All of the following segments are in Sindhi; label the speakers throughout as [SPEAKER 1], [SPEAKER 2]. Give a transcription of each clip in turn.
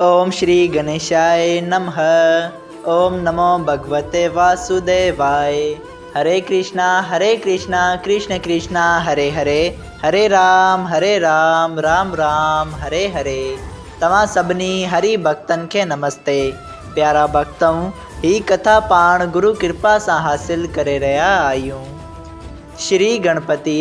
[SPEAKER 1] اوم شري گنيشاء نمه اوم نمو ڀڳوتي واسوديواء هري ڪرشنا هري ڪرشنا ڪرشن ڪرشنا هري هري هري رام هري رام رام رام هري هري توهان سڀني هري ڀڳتن کي نمستي پيارا ڀڳتؤ هي ڪٿا پاڻ گرو ڪرپا سان حاصل ڪري رهيا آهيون. شري گڻپتي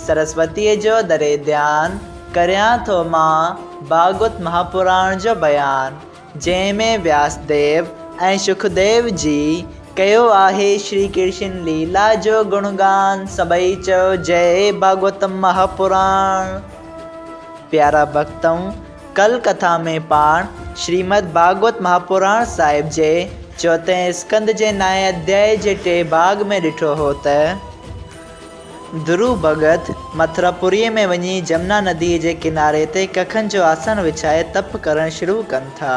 [SPEAKER 1] سرسوتيء جو دري ڌيان ڪريان ٿو مان ڀاڳوت مهاپراڻ جو بيان، جنهن ۾ وياس ديو ۽ شڪديو جي ڪيو آهي شري ڪرشن ليلا جو گڻگان، سڀئي چئو جئي ڀاڳوت مهاپراڻ. پيارا ڀڳتؤ! ڪل ڪٿا ۾ پاڻ شريمد ڀاڳوت مهاپراڻ صاحب جي چوٿين اسڪنڌ جي نائين اڌيائي جي ٽئين ڀاڳ ۾ ڏٺو هو ته، ڌرو ڀڳت مٿراپوريء ۾ وڃي جمنا نديء جي ڪناري تي ڪکن جو آسڻ وڇائي تپ ڪرڻ شروع ڪن ٿا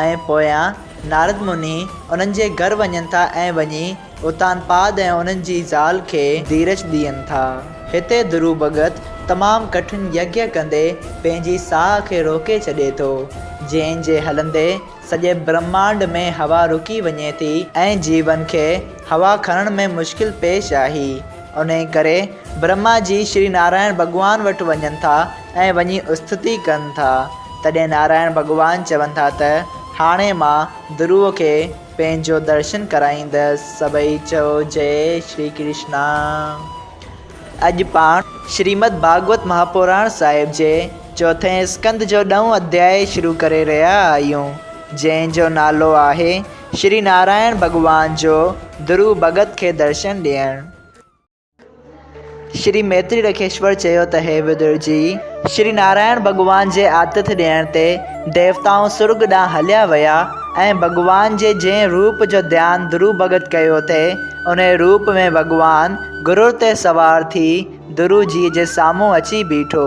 [SPEAKER 1] ۽ پويان نارد مني انهن جي گهر وڃن ٿا ۽ وڃي اتان پاد ۽ انهن جي زال کي ڌيرج ڏين ٿا. هتي ڌرو ڀڳت تمام ڪٺن يگيه ڪندي پنهنجي ساهه کي روڪي ڇڏي ٿو، جنهن جي هلندي سڄي برهمانڊ ۾ هوا رڪي وڃي ٿي ۽ جيون کي هوا کڻڻ ۾ مشڪل پيش آهي. انهي ڪري برهما جي شري نارائڻ ڀڳوان وٽ وڃن ٿا ۽ وڃي استتي ڪن ٿا. تڏهن نارائڻ ڀڳوان چون ٿا ته هاڻي مان ڌرو کي پنهنجو درشن ڪرائيندس، سڀئي چئو جئي شري ڪرشنا. اڄ پاڻ شريمد ڀاڳوت مهاپراڻ صاحب جي چوٿين اسڪنڌ جو ڏهون اڌيائي شروع ڪري رهيا آهيون، جنهن جو نالو آهي شري نارائڻ ڀڳوان جو ڌرو ڀڳت کي درشن ڏيڻ. شري ميتري رکيشور چيو ته هي ودر جي! شري نارائڻ ڀڳوان جي آتٿ ڏيڻ تي ديوتائون سرڳ ڏانهن هليا ويا ۽ ڀڳوان جي جنهن روپ جو ڌيان ڌرو ڀڳت ڪيو ٿي، انهي روپ ۾ ڀڳوان گرڙ تي سوار ٿي ڌرو جيء جي سامهون اچي بيٺو.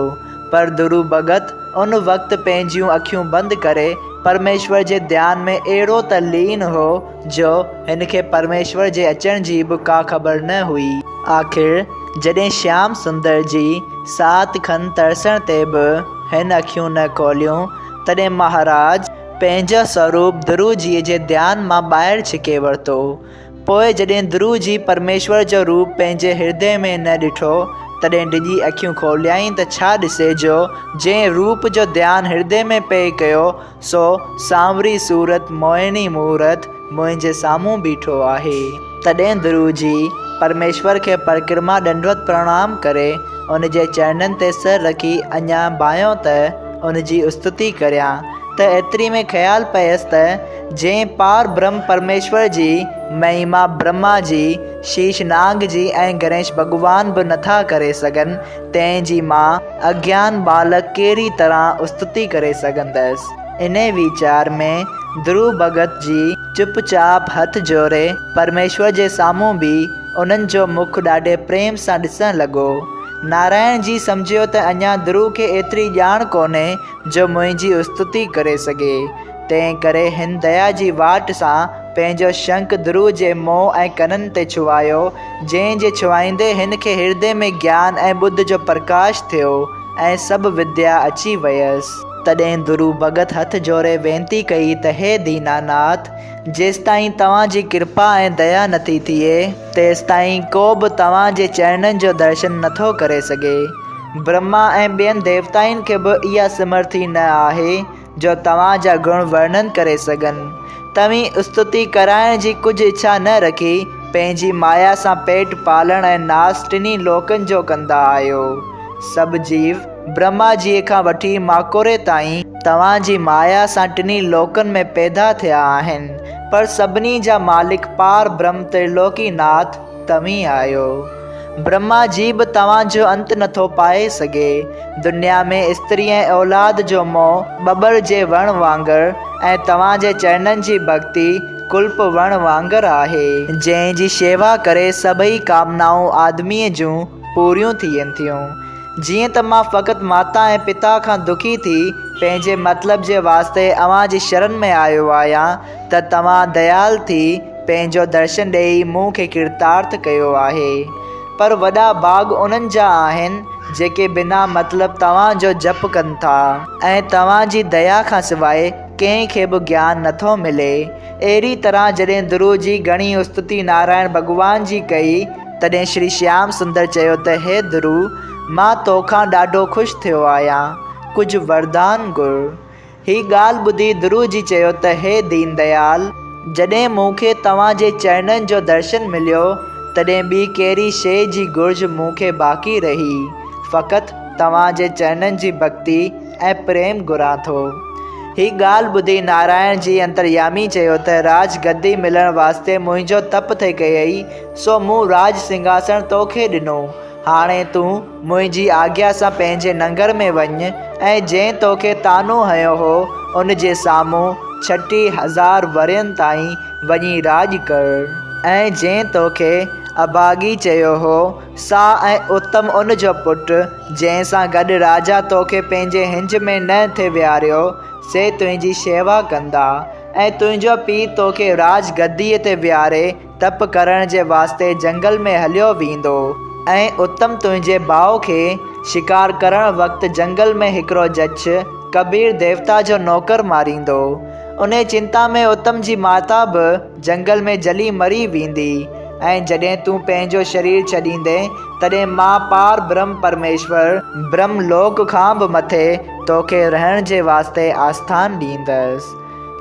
[SPEAKER 1] پر ڌرو ڀڳت ان وقت پنهنجيون اکيون بند ڪري پرميشور جي ڌيان ۾ اهڙو ته لين هو، جو هن کي پرميشور جي اچڻ جي به ڪا خبر نه هئي. آخر جڏهن شيام سندر جي ساعت کن ترسڻ تي به هن اکيون نه کوليون، تڏهن مهاراج پنهنجو سوروپ ڌرو جيء جي ڌيان مان ٻاهر ڇڪي ورتو. پوء جڏهن ڌرو جي پرميشور جو روپ پنهنجي هردي ۾ نه ڏٺو، تڏهن ڊڄي اکيون کوليائين ته ڇا ڏسي جو جنهن روپ جو ڌيان هردي ۾ پئي ڪيو، سو سانوري صورت موهني مورت منهنجي سامهون بيٺو آهي. تڏهن ڌرو جي پرميشور کي پرڪرما ڏنڊوت پرڻام ڪري ان جي چرنن تي سر رکي اڃا ڀانيو ته ان جي استتي ڪريان ته ايتري ۾ خيال پيس ته جنهن پار برهم پرميشور جي مهيما برهما جي، شيش نانگ جي ۽ گڻيش ڀڳوان به نٿا ڪري سگهن تنهن جي مان اگيان ٻالڪ ڪهڙي طرح استتي ڪري سگهندس؟ انهيء ويچار ۾ ڌرو ڀڳت جي چپ چاپ هٿ جوڙي پرميشور جي سامهون بيهي انهن جو مک ڏاڍي پريم سان ڏسڻ لڳو. نارائڻ جي سمجهيو ته اڃا ڌرو کي ايتري ڄاڻ ڪونهي جو منهنجي استتي ڪري سگهي. تنهن ڪري هن ديا جي واٽ سان پنهنجو شنک ڌرو جي منهن ۽ ڪنن تي ڇهايو، جنهن جي ڇهائيندي هن کي هردي ۾ گيان ۽ ٻڌ جو پرڪاش ٿيو ۽ سڀ وديا اچي ويس. تڏهن ڌرو ڀڳت هٿ جوڙي وينتي ڪئي ته هي ديناناٿ! جيستائين توهان جي ڪرپا ۽ ديا نٿي ٿئي، تيستائين ڪو به توهان جي چرنن جو درشن نٿو ڪري سگهي. برهما ۽ ٻين ديوتائن کي به اها سمرٿي نه آهي جو توهان جا گڻ ورڻن ڪري سگهن. توهين استتي ڪرائڻ جي ڪجهه اڇا نه رکي، پنهنجي مايا سان پيٽ پالڻ ۽ ناس ٽنهي لوڪن جو ڪندا آهيو. سڀ جيو، برهما جيء کان وٺي ماڪوڙي تائين، توهان جي مايا سان ٽنهي لوڪن ۾ پيدا ٿيا آهن، پر سڀني جا مالڪ پار برهم ترلوڪي ناٿ توهين آهيو. برهما جي به توهان جو انت نٿو پائي سگهي. دنيا ۾ استري ۽ اولاد جو موهه ٻٻر جي وڻ وانگر ۽ توهان جي چرنن جي ڀڳتي ڪلپ وڻ وانگر آهي. جنهن جي شيوا ڪري سڀئي ڪامنائون آدميء جون پوريون ٿين ٿيون. جيئن ته مان فقط ماتا ۽ پتا کان دکي ٿي پنهنجي مطلب جي واسطي اوهان جي شرن ۾ آيو آهيان ته توهان ديال ٿي پنهنجو درشن ڏيئي مون کي ڪرتارٿ ڪيو آهي. پر وڏا ڀاڳ انهن جا آهن جيڪي بنا مطلب توهان جو جپ ڪن ٿا ۽ توهان جي ديا کان سواء ڪنهن کي به گيان نٿو ملي. اهڙي طرح جڏهن ڌرو جي گهڻي استتي نارائڻ ڀڳوان جي ڪئي، تڏهن شري شيام سندر چيو ته هي ڌرو! مان توکان ڏاڍو خوش ٿيو آهيان، ڪجهه وردان گهر. هي ڳالهه ٻڌي ڌرو جي چيو ته هي دين ديال! جڏهن مون کي توهان جي چرنن جو درشن مليو، تڏهن ٻي ڪهڙي شيء جي گهرج مون کي باقي رهي. فقط توهان جي چرنن جي ڀڳتي ۽ پريم گهران ٿو. هي ڳالهه ٻڌي نارائڻ جي انتريامي چيو ته راج گدي ملڻ واسطي منهنجو تپ ٿي ڪيئي، سو مون راج سنگهاسڻ توکي ڏنو. هاڻي تون منهنجي آگيا سان پنهنجي ننگر ۾ وڃ ۽ جنهن توکي طعنو هنيو هو، ان جي سامهون 36 هزار ورهين تائين وڃي راڄ ڪر. ۽ جنهن توکي اڀاڳي چيو هو، سا ۽ اتم ان جو پٽ، جنهن سان گڏ راجا توکي پنهنجي هنج ۾ نه ٿي ويهاريو، سي تنهنجي شيوا ڪندا، ۽ تنهنجو پيء توکي راج گديء تي ويهاري تپ ڪرڻ جي واسطي جهنگل ۾ هليو ويندو، ۽ اتم تنهنجي ڀاء کي شڪار ڪرڻ وقت جهنگل ۾ هڪڙو جڇ، ڪبير ديوتا جو نوڪر ماريندو. انهيء چنتا ۾ اتم جي ماتا به جهنگل ۾ جلي مري ويندي ۽ جڏهن تون پنهنجو شرير ڇڏيندين، تڏهن مان پار برهم پرميشور، برهم لوڪ کان به مٿي، توکي رهڻ جي واسطي آسٿان ڏيندس،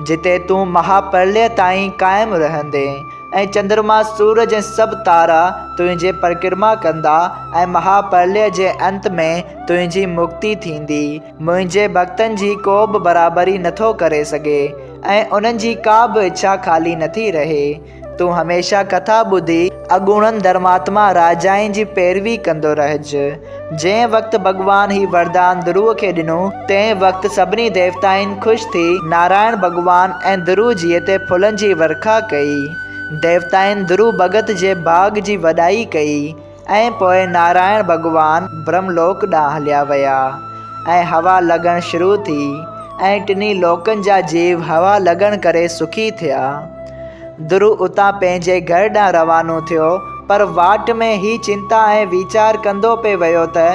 [SPEAKER 1] جتي تون مها پرليه تائين قائم رهندين ۽ چندرما، سورج ۽ سڀ تارا تنهنجي پرڪرما ڪندا ۽ مها پرليه جي انت ۾ تنهنجي مڪتي ٿيندي. منهنجي ڀڳتن جي ڪو به برابري نٿو ڪري سگهي ۽ انهن جي ڪا به اڇا خالي نٿي رهي. تون هميشه ڪٿا ٻڌي اڳوڻن ڌرماتما راجائن جي پيروي ڪندو رهج. جنهن وقت ڀڳوان هي وردان ڌرو کي ڏنو، تنهن وقت سڀني ديوتائن خوش ٿي نارائڻ ڀڳوان ۽ ڌرو جيء تي ڦلن جي ورکا ڪئي. ديوتائن ڌرو ڀڳت جي ڀاڳ جي وڏائي ڪئي. ۽ پوء نارائڻ ڀڳوان برهم لوڪ ڏانهن هليا ويا ۽ هوا لڳڻ شروع ٿي ۽ ٽنهي لوڪن جا جيو هوا لڳڻ ڪري سکي ٿيا. ڌرو اتان پنهنجي گهر ڏانهن روانو ٿيو پر واٽ ۾ هي چنتا ۽ ويچار ڪندو پئي ويو ته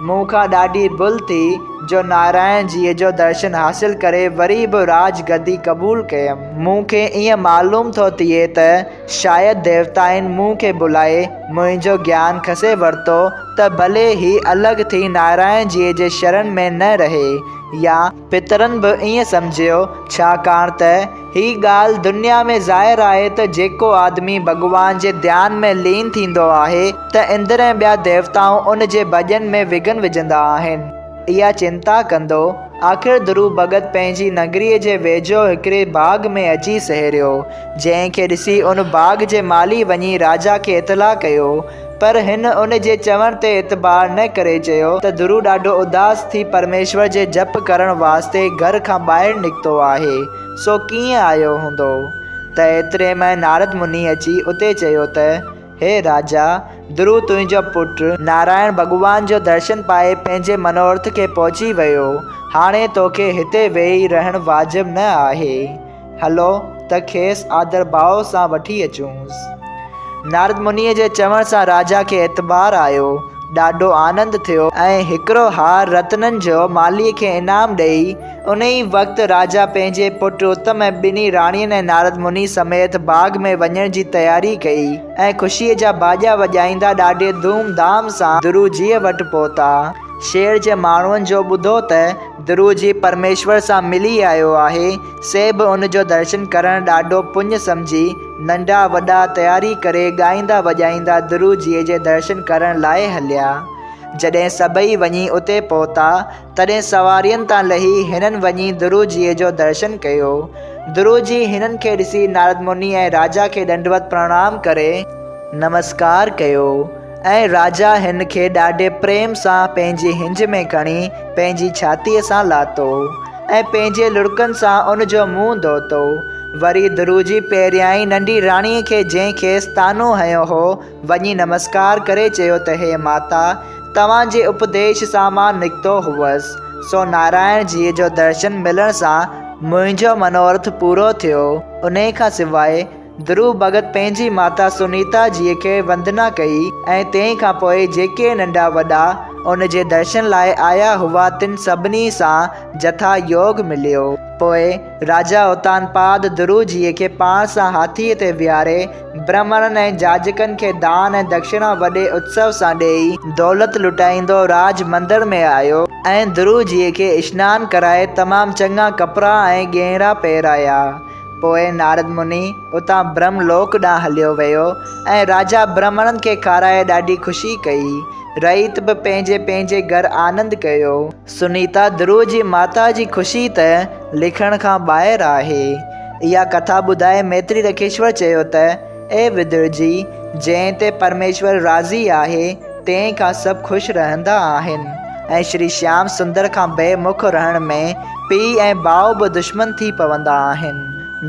[SPEAKER 1] مون کان ڏاڍي ڀل ٿي جو نارائڻ جيء جو درشن حاصل ڪري وري به راج گدي قبول ڪيم. مون کي ائين معلوم ٿو ٿئي ته شايد ديوتائن مون کي ڀلائي منهنجو گيان کسي ورتو ته ڀلي هي الڳ ٿي نارائڻ جيء جي شرڻ ۾ نه رهي يا پترن به ائين سمجهيو ڇاڪاڻ ته هي ڳالهه دنيا ۾ ظاهر آهي ته جيڪو آدمي ڀڳوان جي ڌيان ۾ لين ٿيندو آهي ته اندر ۽ ٻيا ديوتائون ان جي ڀڄن ۾ وگهن وجهندا آهن. اها چنتا ڪندو آخر ڌرو ڀڳت پنهنجي نگريء جي ويجهو هڪڙي باغ ۾ اچي سهيڙيو، جنهن کي ڏسي ان باغ جي مالهي وڃي راجا کي اطلاع ڪيو، پر هن ان جي چوڻ تي اعتبار نه ڪري چيو ته ڌرو ڏاڍو اداس ٿي پرميشور جي جپ ڪرڻ واسطي گهر کان ٻاهر نڪتو آهي، سو ڪيئن آيو هوندو؟ ته ايتري ۾ نارد مني اچي اتي چيو ته. هي راجا! ڌرو تنهنجو پٽ، نارائڻ ڀڳوان جو درشن پائي پنهنجي منورٿ کي پهچي ويو. هاڻي توکي هتي ويهي رهڻ واجب نه آهي. هلو ته کيس آدرڀاء سان وٺي اچونس. نارد منيء جي چوڻ سان راجا کي اعتبار آيو. ڏاڍو آنند ٿيو ۽ هڪڙو هار رتنن جو مالهيء کي انعام ڏيئي، انهيء وقت راجا پنهنجي پٽ اتم ۽ ٻنهي راڻين ۽ نارد مني سميت باغ ۾ وڃڻ جي تياري ڪئي ۽ خوشيء جا باڄا وڄائيندا ڏاڍي ڌوم ڌام سان دروجيء وٽ پهتا. شهر جي ماڻهن جو ٻڌو ته دروجي پرميشور سان ملي آيو آهي، سي به ان جو درشن ڪرڻ ڏاڍو پڃ سمجهي، ننڍا وڏا تياري ڪري ڳائيندا وڄائيندا دروجيء جي درشن ڪرڻ لاء هليا. جڏهن سڀئي وڃي اتي پهتا، تڏهن سوارين تان لهي هنن وڃي دروجيء جو درشن ڪيو. دروجي هنن کي ڏسي نارد مني ۽ راجا کي ڏنڊوت پرڻام ڪري، نمسڪار ڪيو ۽ راجا هن کي ڏاڍي پريم سان پنهنجي هنج ۾ کڻي پنهنجي ڇاتيء سان لاتو ۽ پنهنجي لڙڪن سان ان جو منهن ڌوتو. وري دروجي پهريائين ننڍي راڻيء کي جنهن کيس طعنو هنيو هو، وڃي نمسڪار ڪري چيو ته هي ماتا! توهان جي اپديش سان مان نڪتو هوس، سو نارائڻ جيء جو درشن ملڻ سان منهنجو منورٿ پورو ٿيو. انهيء کان سواء ڌرو ڀڳت پنهنجي ماتا سنيتا جيء کي وندنا ڪئي ۽ تنهن کان پوء جيڪي ننڍا وڏا ان جي درشن لاء آيا هئا تن سڀني سان جٿا يوگ مليو. پوء راجا اتانپاد دروجيء کي پاڻ سان هاٿيء تي ويهاري، برهمڻن ۽ جاجڪن کي دان ۽ دکشڻا وڏي اتسو سان ڏيئي، دولت لٽائيندو راج مندر ۾ آيو ۽ دروجيء کي اشنان ڪرائي تمام چڱا ڪپڙا ۽ ڳهڻا پهرايا. پوء نارد مني اتان برهم لوڪ ڏانهن هليو ويو ۽ راجا برهمڻن کي کارائي ڏاڍي خوشي ڪئي. رعيت به پنهنجي پنهنجي گهر آنند ڪيو. سنيتا ڌرو جي ماتا جي خوشي ته لکڻ کان ٻاهر آهي. اها ڪٿا ٻڌائي ميتري رکيشور چيو ته، اي ودر جي، جنهن تي پرميشور راضي آهي، تنهن کان سڀ خوش رهندا آهن ۽ شري شيام سندر کان بي مک رهڻ ۾ پيء ۽ ڀاء به دشمن ٿي پوندا آهن.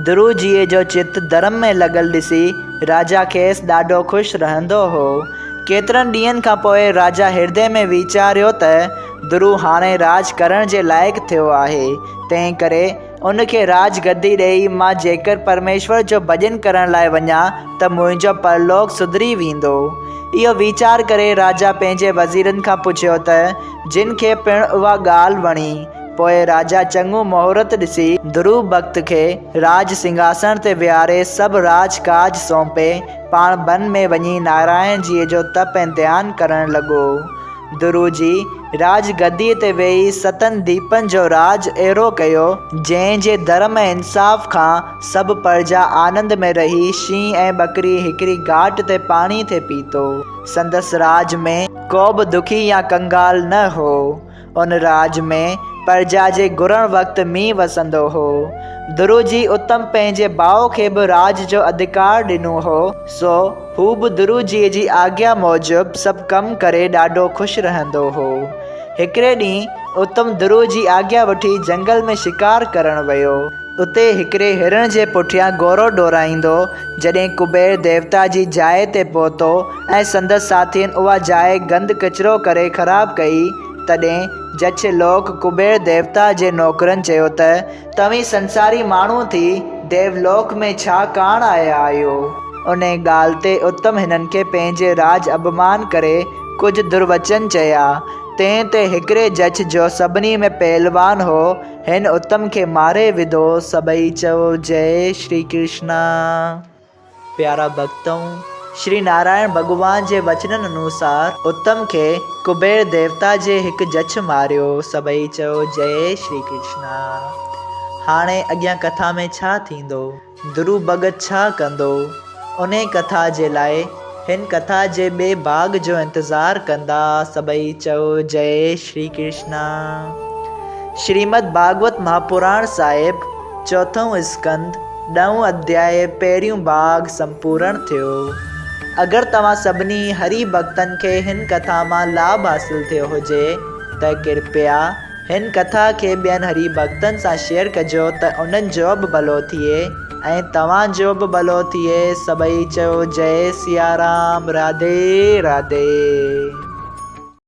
[SPEAKER 1] ڌرو جيء جو چت ڌرم ۾ لڳل ڏسي راجا کيس ڏاڍو خوش رهندو هو. ڪيترن ڏينهن کان پوء راجا هردي ۾ ويچاريو ته ڌرو هاڻي راڄ ڪرڻ جي لائق ٿيو آهي، تنهن ڪري ان کي راڄ گدي ڏيئي مان جيڪر پرميشور جو ڀڄن ڪرڻ لاء وڃان ته منهنجو پرلوڪ سڌري ويندو. اهو ويچار ڪري راجا پنهنجي وزيرن کان پڇيو ته جن کي پڻ اها ڳالهه وڻي. پوء راجا چڱو مهورت ڏسي ڌرو ڀڳت کي راڄ سنگهاسڻ تي ويهاري سڀ راڄ ڪاڄ سونپي پاڻ بن ۾ وڃي نارائڻ جيء جو تپ ۽ ڌيان ڪرڻ لڳو. دروجي راڄ گديء تي ويهي ستن ديپن جو راڄ اهڙو ڪيو، جنهن جي ڌرم ۽ انصاف کان سڀ پرجا آنند ۾ رهي شينهن ۽ ٻڪري هڪڙي گهاٽ تي پاڻي ٿي پيتو. سندس راڄ ۾ ڪوبه دکي يا ڪنگال نه هو. ان راڄ ۾ پرجا جي گهرڻ وقت مينهن وسندو هو. دروجي اتم پنهنجي ڀاء کي به راڄ جو اڌڪار ڏنو هو، سو هو به دروجيء جي آگيا موجب سڀ ڪم ڪري ڏاڍو خوش رهندو هو. هڪڙي ڏينهن اتم درو جي آگيا وٺي جهنگل ۾ شڪار ڪرڻ ويو. اتي هڪڙي هرڻ جي پٺيان گهوڙو ڊوڙائيندو جڏهن ڪبير ديوتا جي جاء تي پهتو ۽ سندس ساٿين اها جاء گند ڪچرو ڪري خراب ڪئي، تڏهن جڇ لوڪ ڪبير ديوتا جي نوڪرن چيو ته، توهين سنساري ماڻهو ٿي ديولوڪ ۾ ڇا ڪاڻ آيا آهيو؟ انهيء ڳالهه تي اتم هنن کي پنهنجي راڄ اڀمان ڪري ڪجهه دروچن چيا. تنهن تي هڪڙي جڇ جو سڀني ۾ پهلوان هو، هن اتم کي ماري وڌو. سڀئي چئو جئي شري ڪرشنا. پيارا ڀڳتؤ! شري نارائڻ ڀڳوان جي وچنن انوسار اتم کي ڪبير ديوتا جي هڪ جڇ ماريو. سڀئي چئو جئي شري ڪرشنا. هاڻي اڳيان ڪٿا ۾ ڇا ٿيندو؟ ڌرو ڀڳت ڇا ڪندو؟ انهي ڪٿا جي لاء هن ڪٿا جي ٻئي ڀاڳ جو انتظار ڪندا سڀئي چئو جئي شري ڪرشنا. شريمد ڀاڳوت مھاپراڻ صاحب چوٿون اسڪنڌ ڏهون اڌياء پهريون ڀاڳ سمپورڻ ٿيو. اگر توهان سڀني هري ڀڳتن کي هن ڪٿا مان لاڀ حاصل ٿيو هجي ته ڪرپيا هن ڪٿا کي ٻين هري ڀڳتن سان شيئر ڪجو ته انهن جو به ڀلو ٿئي ۽ توهان جو به ڀلو ٿئي سڀئي چئو جئي سيارام راڌي راڌي.